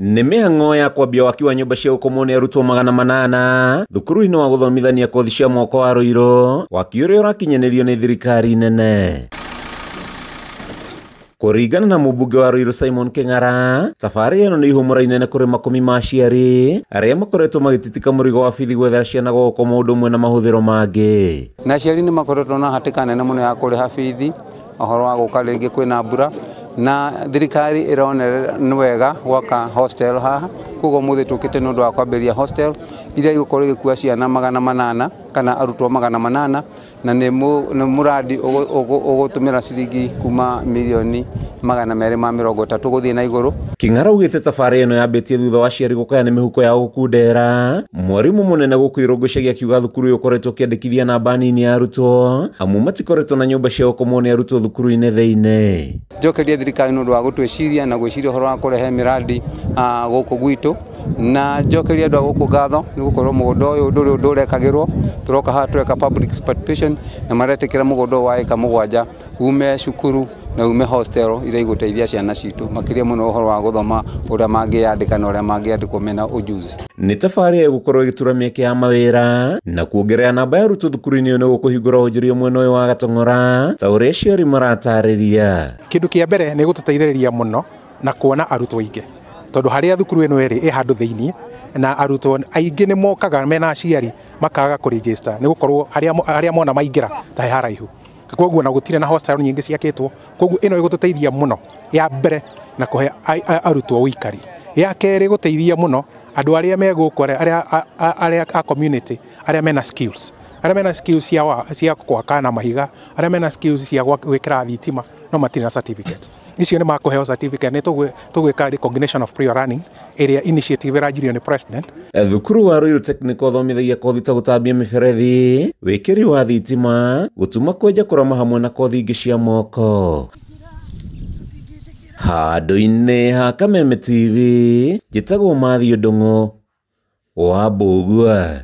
Nĩ mĩhang'o ya kwambia waki wa nyũmba cia gũkomwo nĩ arutwo 800 thukuru-inĩ wa gũthomithania kothi cia moko wa Ruiru, waki ũrĩa ũrakinyanĩrio nĩ thirikari nene. Kũringana na mũmbunge wa Ruiru Simon Kĩng'ara, tabarĩra ĩno nĩ ihũmũra inene kũrĩ makũmi ma aciari arĩa makoretwo magĩtitika mũrigo wa bithi gwethera ciana gwa gũkoma ũndũ ũmwe na mahũthĩro mangĩ. Na aciari nĩ makoretwo na hatĩka nene mũno ya kũrĩha bithi, ũhoro wa gũka rĩngĩ kwĩna mbura, na thirikari ĩronerera nĩ wega gwaka hostel haha. Koguo mũthĩ tũkĩte nĩ ũndũ wa kwambĩrĩria hostel iria igũkorwo igĩkua ciana 800 kana arutwo 800, na nĩ mũradi ũgũtũmĩra ciringi kuma mirioni 230 gũthiĩ na igũrũ. Kĩng'ara augĩte tabarĩra ĩno yambĩtie thutha wa aciari gũkaya nĩ mĩhuko yao gũkundera. Mwarimũ mũnene gũkũ Irũngũ Icagi akiuga thukuru ũyũ ũkoretwo ũkĩandĩkithia namba nini ya arutwo amu matikoretwo na nyũmba cia gũkomwo nĩ arutwo thukuru-inĩ thĩinĩ. Njokerie thirikari nĩ ũndũ wa gũtwĩciria na gwĩciria ũhoro wa kũrehe mĩradi gũkũ gwitũ, na njokerie andũ a gũkũ ngatho nĩ gũkorwo mũgũnda ũyũ ndũrĩ ũndũ ũrekagĩrwo. Tũroka haha tũreka public participation na maretĩkĩra mũgũnda ũyũ wa ĩka 7 ume cukuru na ume hostel iria igũteithia ciana citũ makĩria mũno ũhoro wa gũthoma ũrĩa mangĩandĩka na ũrĩa mangĩandĩkwo mena ujuzi. Nĩ tabarĩra ĩgũkorwo ĩgĩtura mĩeke ya mawĩra na kuongerera namba ya arutwo thukuru-inĩ ũyũ nĩ gũkũhingũra wonjoria mwena ũyũ wa Gatong'ora ta ũrĩa aciari maratarĩria. Kĩndũ kĩa mbere nĩ gũtũteithĩrĩria mũno na kuona arutwo aingĩ, tondũ harĩa thukuru ĩno ĩrĩ ĩ handũ thĩinĩ na arutwo aingĩ nĩ mokaga mena aciari makaga kũregister nĩ gũkorwo harĩa mona maingĩra ta he haraihu, koguo na gũtirĩ na hostel nyingĩ ciakĩtwo. Koguo ĩno ĩgũtũteithia mũno ya mbere na kũhe arutwo ũikari, ya kerĩ gũteithia mũno andũ arĩa me gũkũ arĩa a community arĩa mena skills, arĩa mena skills cia gwaka na mahiga, arĩa mena skills cia gwĩkĩra thitima no matirĩ na certificate. Icio nĩ makũheo certificate nĩ tũgwĩka recognition of prior learning ĩrĩa initiative ĩranjirio nĩ president. Thukuru wa Ruiru Technical ũthomithagia kothi ta gũtambia mĩberethi, wĩkĩri wa thitima, gũtuma, kwenja, kũrama hamwe na kothi ingĩ cia moko. Handũ-inĩ ha Kameme TV, njĩtagwo Matthew Ndung'u wa Mbũgua.